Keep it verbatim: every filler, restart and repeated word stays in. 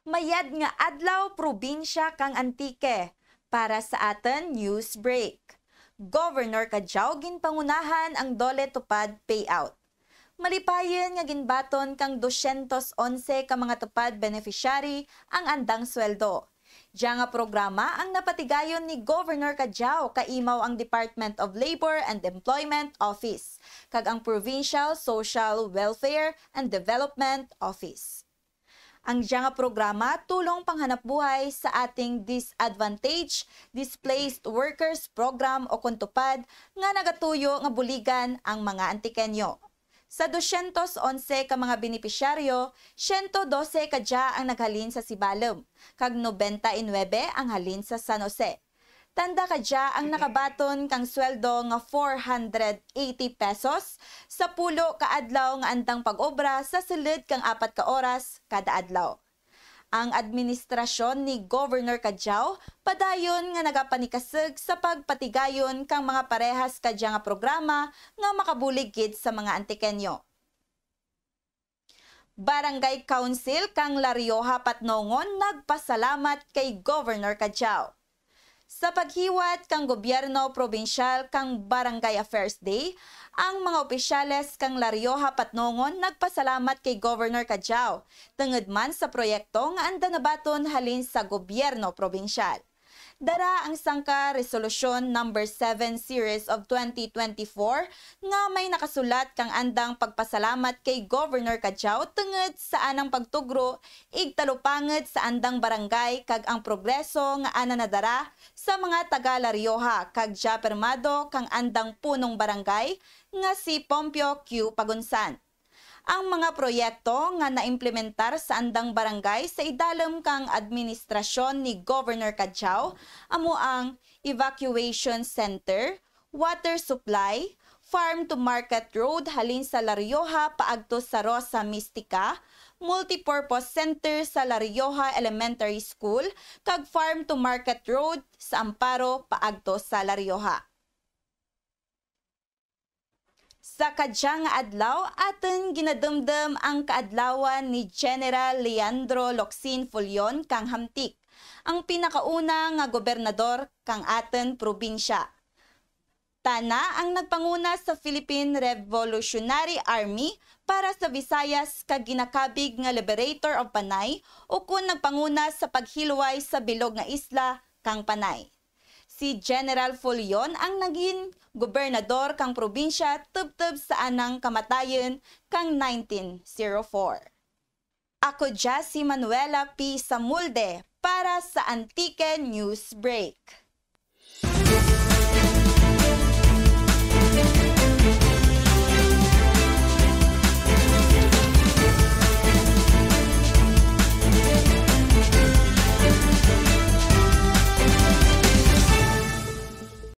Mayad nga adlaw, probinsya kang Antique. Para sa atun news break. Governor Cadiao ginpangunahan ang DOLE TUPAD payout. Malipayun nga ginbaton kang dosyentos onse ka mga TUPAD beneficiary ang andang sweldo. Dya nga programa ang napatigayon ni Governor Cadiao kaimaw ang Department of Labor and Employment Office kag ang Provincial Social Welfare and Development Office. Ang dya nga programa tulong panghanapbuhay sa ating Disadvantaged Displaced Workers Program o kon TUPAD nga nagatuyo nga buligan ang mga Antiqueño. Sa dosyentos onse ka mga benepisyaryo, syento dose kadya ang naghalin sa Sibalom, kag nobenta y nuebe ang halin sa San Jose. Tanda kadya ang nakabaton kang sweldo nga four hundred eighty pesos sa pulo ka adlaw nga andang pag-obra sa sulud kang apat ka oras kada adlaw. Ang administrasyon ni Governor Cadiao padayon nga nagapanikasug sa pagpatigayon kang mga parehas kadya nga programa nga makabulig gid sa mga Antiqueño. Barangay Council kang La Rioja Patnongon nagpasalamat kay Governor Cadiao. Sa paghiwat kang gobyerno probinsyal kang Barangay Affairs Day, ang mga opisyales kang La Rioja Patnongon nagpasalamat kay Governor Cadiao, tungud man sa proyekto nga anda nabaton halin sa gobyerno probinsyal. Dara ang sangka Resolution Number seven Series of twenty twenty-four nga may nakasulat kang andang pagpasalamat kay Governor Cadiao tungud sa anang pagtugro igtalupangud sa andang barangay kag ang progreso nga ana nadara sa mga taga La Rioja kag dya pirmado kang andang punong barangay nga si Pompeo Q. Pagunsan. Ang mga proyekto nga naimplementar sa andang barangay sa idalum kang administrasyon ni Governor Cadiao amo ang evacuation center, water supply, farm to market road halin sa La Rioja paagto sa Rosa Mistica, multipurpose center sa La Rioja Elementary School, kag farm to market road sa Amparo paagto sa La Rioja. Sa kadya nga adlaw, atun ginadumdum ang kaadlawan ni General Leandro Locsin Fullon kang Hamtic, ang pinakauna nga gobernador kang atun probinsya. Tana ang nagpanguna sa Philippine Revolutionary Army para sa Visayas kag ginakabig nga Liberator of Panay, ukon nagpanguna sa paghilway sa bilog nga isla kang Panay. Si General Fullon ang nangin gobernador kang probinsya tubtub sa anang kamatayun kang nineteen zero four. Ako dya si Manuela P. Samulde para sa Antique News Break.